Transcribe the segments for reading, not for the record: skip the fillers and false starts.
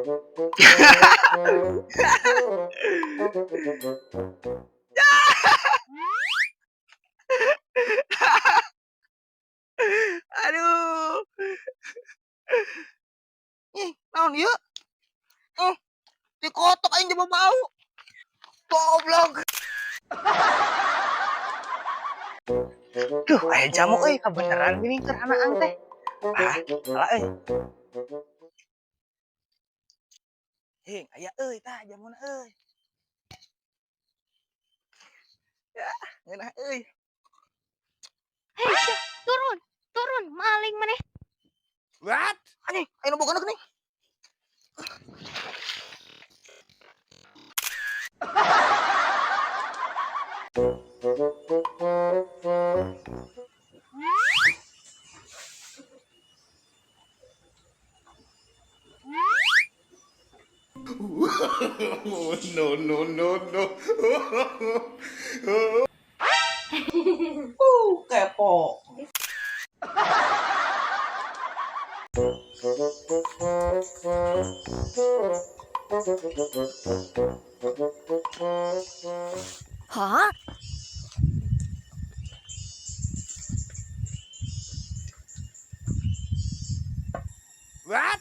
Aduh. Ih, naon ieu? Oh, dikotok aing jeung bau. Goblok. Duh, aya jamu euy, kabeneran geuning keur anaang teh. Ah, salah euy. Hing, aya euy tah jamuna euy. Ya, ngeunah euy. Hei, sia, turun, turun, maling maneh. What? Anjing, aya nu boga geuning. No, no, no, no. Kepo. Hah? What?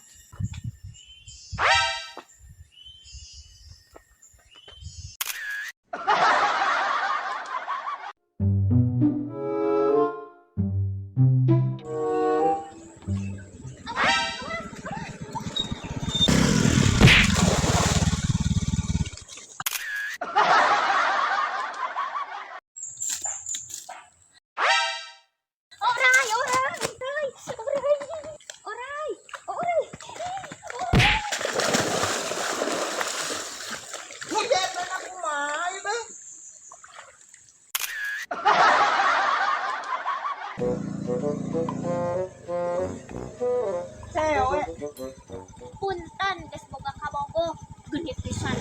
Oray, oray, oray, oray, oray, oray. Hujan aku mah ieu teh. Cewek. Punten, geus boga kabogoh, genit pisan.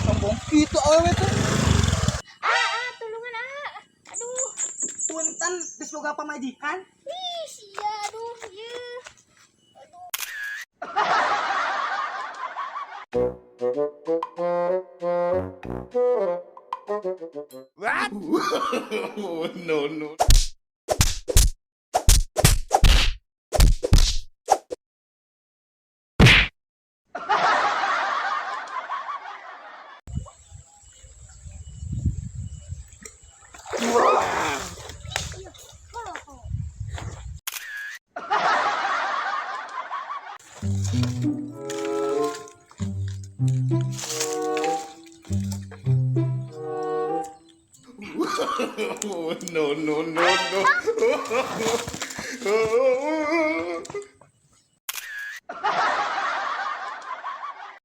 Sombong kitu awewe teh. Ah, ah, tulungan ah. Aduh, Punten geus boga pamajikan. Ih, sia, aduh, ieu. Aduh. What? No, no. Oh. No, no, no, no.